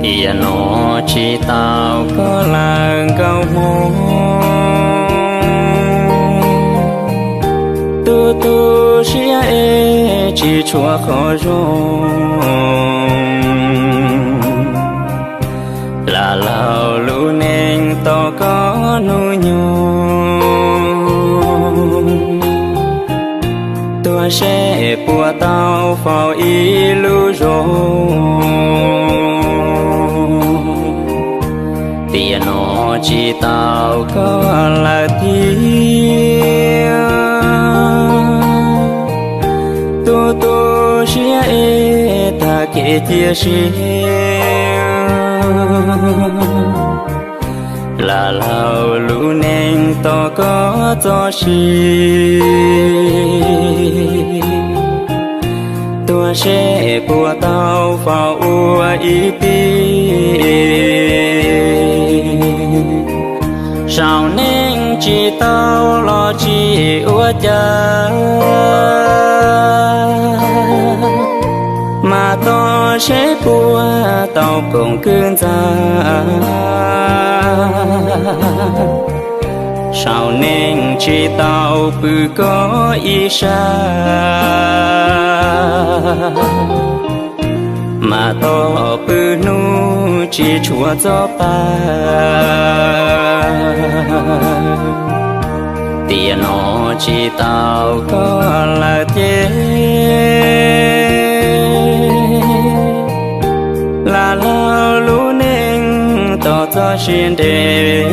Tiam no tsis tau koj lawm nkauj hmoob, tu tu siab es tsis tshuav qhov zoo. Lam laug lub neej tos koj hnub nyoog, tuag seb puas tau faus ib lub zos. Tiam no tsis tau koj lawm thiab, tu tu siab es tag kev cia siab. Lam laug lub neej tos koj txoj sia, tuag seb puas tau faus ua ib tij. Saum neej tsis tau los tsis ua cas, mas tos seb puas tau koom kwv ntxa. Saum neej tsis tau pw koj ib sab, mas tos pw hnub tsis tshuav txoj pa. Tiam no tsis tau koj lawm thiab, lam laug lub neej tos txoj sia nres,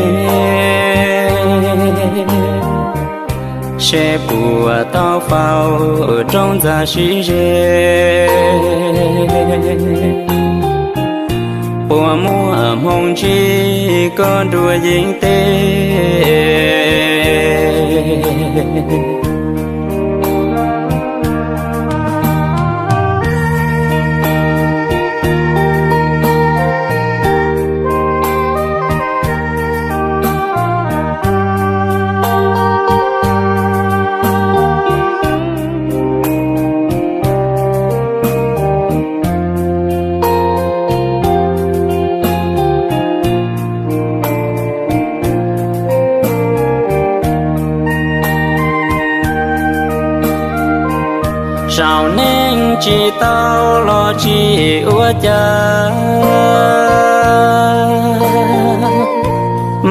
seb puas tau faus rau ntxa sib ze. Puas muaj hmoo ntsib koj nruab yeeb teb. Saum neej tsis tau los tsis ua cas,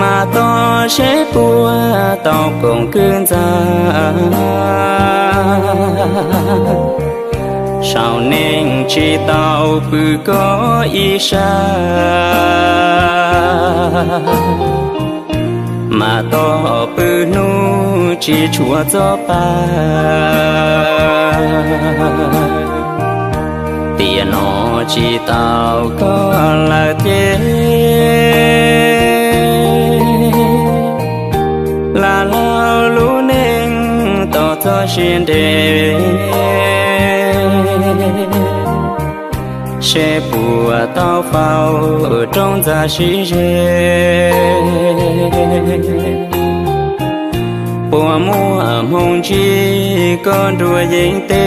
mas tos seb puas tau koom kwv ntxa. Saum neej tsis tau pw koj ib sab, mas tos pw hnub tsis tshuav txoj pa. Tiam no tsis tau koj lawm thiab, lam laug lub neej tos txoj sia nres, seb puas tau faus rau ntxa sib ze. Puas muaj hmoo ntsib koj nruab yeeb teb.